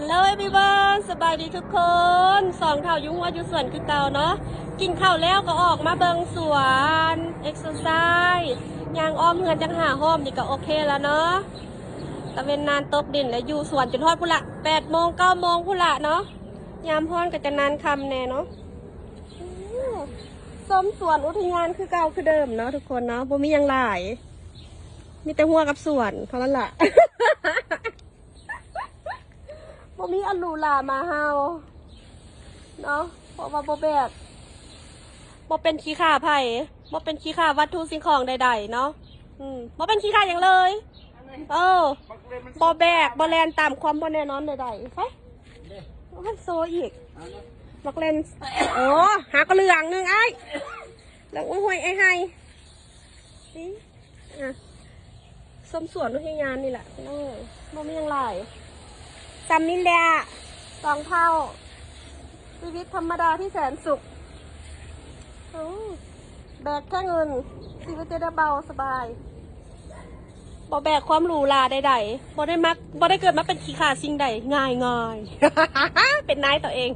Hello everyone ສະບາຍດີທຸກຄົນ ສອງເຖົ້າຢູ່ຮົ້ວຢູ່ສວນຄືເກົ່າເນາະ. ກິນເຂົ້າແລ້ວກໍອອກມາເບິ່ງສວນ ເອັກເຊີໄຊ ຍ່າງອ້ອມເຮືອນຈັກຫ້າຮອບນີ້ກໍໂອເຄແລ້ວເນາະ. ຕາເວັນນານຕົກດິນແລ້ວ ຢູ່ສວນຈົນຮອດພຸ້ນລະ ແປດໂມງເກົ້າໂມງພຸ້ນລະເນາະ. ຍາມຮ້ອນກໍຈະນານຄ່ຳແດ່ເນາະ. ຊົມສວນອຸທະຍານຄືເກົ່າຄືເດີມເນາະທຸກຄົນເນາະ. ບໍ່ມີຫຍັງຫຼາຍ ມີແຕ່ຮົ້ວກັບສວນເທົ່ານັ້ນລະ. ບໍ່ມີອັນຫຼູຫຼາມາເຮົາເນາະ ເພາະວ່າບໍ່ແບກ ບໍ່ເປັນຂີ້ຂ້າໃຜ ບໍ່ເປັນຂີ້ຂ້າວັດຖຸສິ່ງຂອງໃດໆເນາະ. ອືມ ບໍ່ເປັນຂີ້ຂ້າຫຍັງເລີຍ. ເອີ ບໍ່ແບກ ບໍ່ແລ່ນຕາມຄວາມບໍ່ແນ່ນອນໃດໆ. ໄປ ໂອ້ຍ ໂຊອີກ ບັກແລ່ນ. ໂອ້ ຫາກໍເຫຼືອງໜຶ່ງອ້າຍ ເຫຼືອງ ໂອ້ຍ ຫ້ວຍ ອ້າຍໄຮ່. ນີ້ ອ່ະ ຊົມສວນອຸທະຍານນີ້ແຫຼະພີ່ນ້ອງເອີຍ ບໍ່ມີຫຍັງຫຼາຍ ຊ່ຳນີ້ແຫຼະ. ສອງເຖົ້າ ຊີວິດທຳມະດາທີ່ແສນສຸກ. ໂອ້ ແບກແຄ່ເງິນ ຊີວິດຈະໄດ້ເບົາສະບາຍ ບໍ່ແບກຄວາມຫຼູຫຼາໃດໆ. ບໍ່ໄດ້ມັກ ບໍ່ໄດ້ເກີດມາເປັນຂີ້ຂ້າສິ່ງໃດງ່າຍໆ ເປັນນາຍຕົວເອງ.